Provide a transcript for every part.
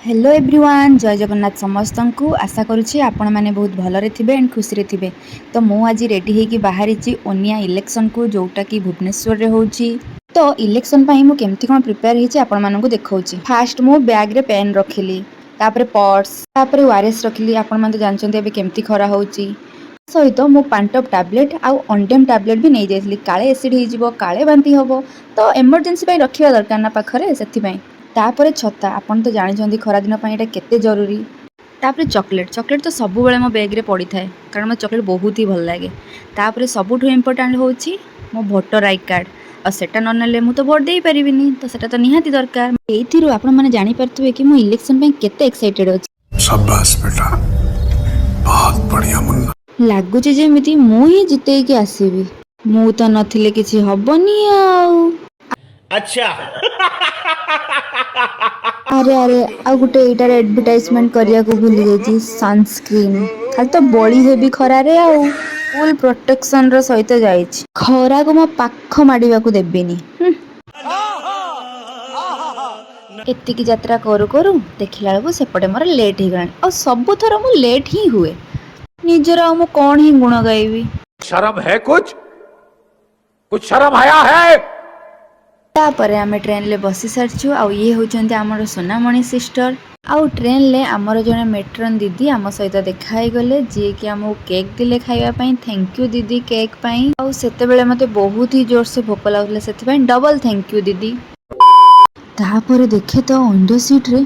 Hello everyone, ଜୟ ଜଗନ୍ନାଥ ସମସ୍ତଙ୍କୁ। ଆଶା କରୁଛି ଆପଣମାନେ ବହୁତ ଭଲରେ ଥିବେ ଆଣ୍ଡ ଖୁସିରେ ଥିବେ। ତ ମୁଁ ଆଜି ରେଡ଼ି ହେଇକି ବାହାରିଛି ଓନିଆ ଇଲେକ୍ସନକୁ, ଯେଉଁଟାକି ଭୁବନେଶ୍ୱରରେ ହେଉଛି। ତ ଇଲେକ୍ସନ ପାଇଁ ମୁଁ କେମିତି କ'ଣ ପ୍ରିପେୟାର ହେଇଛି, ଆପଣମାନଙ୍କୁ ଦେଖାଉଛି। ଫାଷ୍ଟ ମୁଁ ବ୍ୟାଗ୍ରେ ପେନ୍ ରଖିଲି, ତାପରେ ପର୍ସ, ତାପରେ ଓଆରଏସ୍ ରଖିଲି। ଆପଣମାନେ ତ ଜାଣିଛନ୍ତି ଏବେ କେମିତି ଖରା ହେଉଛି। ସହିତ ମୁଁ ପାଣ୍ଟପ୍ ଟ୍ୟାବଲେଟ୍ ଆଉ ଅଣ୍ଡେମ୍ ଟ୍ୟାବଲେଟ୍ ବି ନେଇଯାଇଥିଲି। କାଳେ ଏସିଡ୍ ହେଇଯିବ, କାଳେ ବାନ୍ତି ହେବ, ତ ଏମର୍ଜେନ୍ସି ପାଇଁ ରଖିବା ଦରକାର ନା ପାଖରେ, ସେଥିପାଇଁ। ତାପରେ ଛତା। ଆପଣ ତ ଜାଣିଛନ୍ତି ଖରାଦିନ ପାଇଁ ଏଇଟା କେତେ ଜରୁରୀ। ତାପରେ ଚକୋଲେଟ୍। ଚକୋଲେଟ୍ ତ ସବୁବେଳେ ମୋ ବ୍ୟାଗ୍ରେ ପଡ଼ିଥାଏ, କାରଣ ମୋତେ ଚକୋଲେଟ୍ ବହୁତ ହି ଭଲ ଲାଗେ। ତାପରେ ସବୁଠୁ ଇମ୍ପୋର୍ଟାଣ୍ଟ ହେଉଛି ମୋ ଭୋଟର I card. ଆଉ ସେଟା ନ ନେଲେ ମୁଁ ତ ଭୋଟ ଦେଇପାରିବିନି, ତ ସେଟା ତ ନିହାତି ଦରକାର। ଏଇଥିରୁ ଆପଣମାନେ ଜାଣିପାରୁଥିବେ କି ମୁଁ ଇଲେକ୍ସନ ପାଇଁ କେତେ ଏକ୍ସାଇଟେଡ୍ ଅଛି। शाबाश बेटा, बहुत बढ़िया मुन्ना। ଲାଗୁଛି ଯେମିତି ମୁଁ ହିଁ ଜିତେଇକି ଆସିବି। ମୁଁ ତ ନଥିଲେ କିଛି ହବନି ଆଉ। ଆରେ ଆରେ, ଆଉ ଗୋଟେ ଏଇଟାର ଆଡଭର୍ଟାଇଜମେଣ୍ଟ କରିବାକୁ ଭୁଲି ଯାଇଛି, ସନସ୍କ୍ରିନ୍। ଖାଲି ତ ବଳି ହେବି ଖରାରେ ଆଉ ଫୁଲ୍ ପ୍ରୋଟେକ୍ସନର ସହିତ ଯାଇଛି। ଖରାକୁ ମୋ ପାଖ ମାଡ଼ିବାକୁ ଦେବିନି। ଏତିକି ଯାତ୍ରା କରୁ କରୁ ଦେଖିଲା ବେଳକୁ ସେପଟେ ମୋର ଲେଟ୍ ହେଇଗଲାଣି। ଆଉ ସବୁଥର ମୁଁ ଲେଟ୍ ହିଁ ହୁଏ। ନିଜର ଆଉ ମୁଁ କ'ଣ ହିଁ ଗୁଣ ଗାଇବି? शर्म है कुछ कुछ शर्म आया है? ତାପରେ ଆମେ ଟ୍ରେନରେ ବସି ସାରିଛୁ ଆଉ ଇଏ ହେଉଛନ୍ତି ଆମର ସୁନାମଣି ସିଷ୍ଟର। ଆଉ ଟ୍ରେନରେ ଆମର ଜଣେ ମେଟ୍ରନ୍ ଦିଦି ଆମ ସହିତ ଦେଖା ହେଇଗଲେ, ଯିଏକି ଆମକୁ କେକ୍ ଦେଲେ ଖାଇବା ପାଇଁ। Thank you ଦିଦି କେକ୍ ପାଇଁ। ଆଉ ସେତେବେଳେ ମୋତେ ବହୁତ ହି ଜୋରସେ ଭୋକ ଲାଗୁଥିଲା, ସେଥିପାଇଁ ଡବଲ thank you ଦିଦି। ତାପରେ ଦେଖେ ତ ୱିଣ୍ଡୋ ସିଟ୍ରେ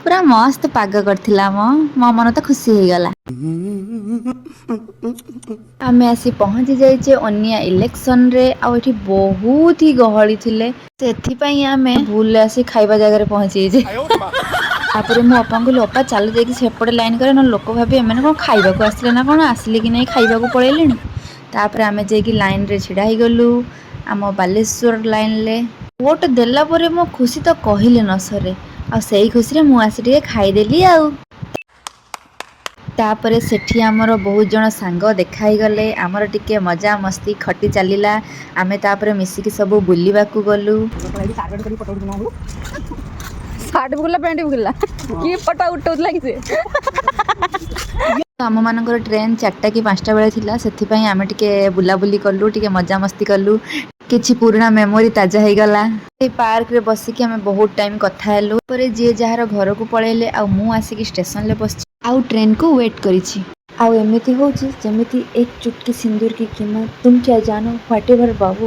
ପୁରା ମସ୍ତ ପାଗ କରିଥିଲା। ମୋ ମନ ତ ଖୁସି ହେଇଗଲା। ଆମେ ଆସି ପହଞ୍ଚି ଯାଇଛେ ଓନିଆ ଇଲେକ୍ସନରେ। ଆଉ ଏଠି ବହୁତ ହି ଗହଳି ଥିଲେ, ସେଥିପାଇଁ ଆମେ ଭୁଲରେ ଆସି ଖାଇବା ଜାଗାରେ ପହଞ୍ଚି ଯାଇଛେ। ତାପରେ ମୁଁ ଅପାଙ୍କୁ କହିଲି, "ଅପା, ଚାଲ ଯାଇକି ସେପଟେ ଲାଇନ୍ କରିବା, ନହେଲେ ଲୋକ ଭାବିବେ ଏମାନେ କ'ଣ ଖାଇବାକୁ ଆସିଲେ ନା କ'ଣ, ଆସିଲେ କି ନାହିଁ ଖାଇବାକୁ ପଳେଇଲେଣି।" ତାପରେ ଆମେ ଯାଇକି ଲାଇନ୍ରେ ଛିଡ଼ା ହେଇଗଲୁ ଆମ ବାଲେଶ୍ୱର ଲାଇନ୍ରେ। ଭୋଟ ଦେଲା ପରେ ମୋ ଖୁସି ତ କହିଲେ ନ ସରେ। ଆଉ ସେଇ ଖୁସିରେ ମୁଁ ଆସି ଟିକେ ଖାଇଦେଲି। ଆଉ ତାପରେ ସେଠି ଆମର ବହୁତ ଜଣ ସାଙ୍ଗ ଦେଖା ହେଇଗଲେ। ଆମର ଟିକେ ମଜା ମସ୍ତି ଖଟି ଚାଲିଲା। ଆମେ ତାପରେ ମିଶିକି ସବୁ ବୁଲିବାକୁ ଗଲୁ। ସାର୍ଟ ବି ଖୋଲିଲା, ପ୍ୟାଣ୍ଟ ବି ଖୋଲିଲା, କିଏ ଫଟୋ ଉଠଉଥିଲା କି ସେ? ଆମମାନଙ୍କର ଟ୍ରେନ୍ 4ଟା କି 5ଟା ବେଳେ ଥିଲା, ସେଥିପାଇଁ ଆମେ ଟିକେ ବୁଲାବୁଲି କଲୁ, ଟିକେ ମଜାମସ୍ତି କଲୁ, କିଛି ପୁରୁଣା ମେମୋରି ତାଜା ହେଇଗଲା। ସେଇ ପାର୍କରେ ବସିକି ଆମେ ବହୁତ ଟାଇମ୍ କଥା ହେଲୁ। ପରେ ଯିଏ ଯାହାର ଘରକୁ ପଳେଇଲେ ଆଉ ମୁଁ ଆସିକି ଷ୍ଟେସନରେ ବସିଛି ଆଉ ଟ୍ରେନ୍କୁ ୱେଟ୍ କରିଛି। ଆଉ ଏମିତି ହେଉଛି ଯେମିତି "एक चुटकी सिंदूर की कीमत तुम क्या जानो", what ever Babu.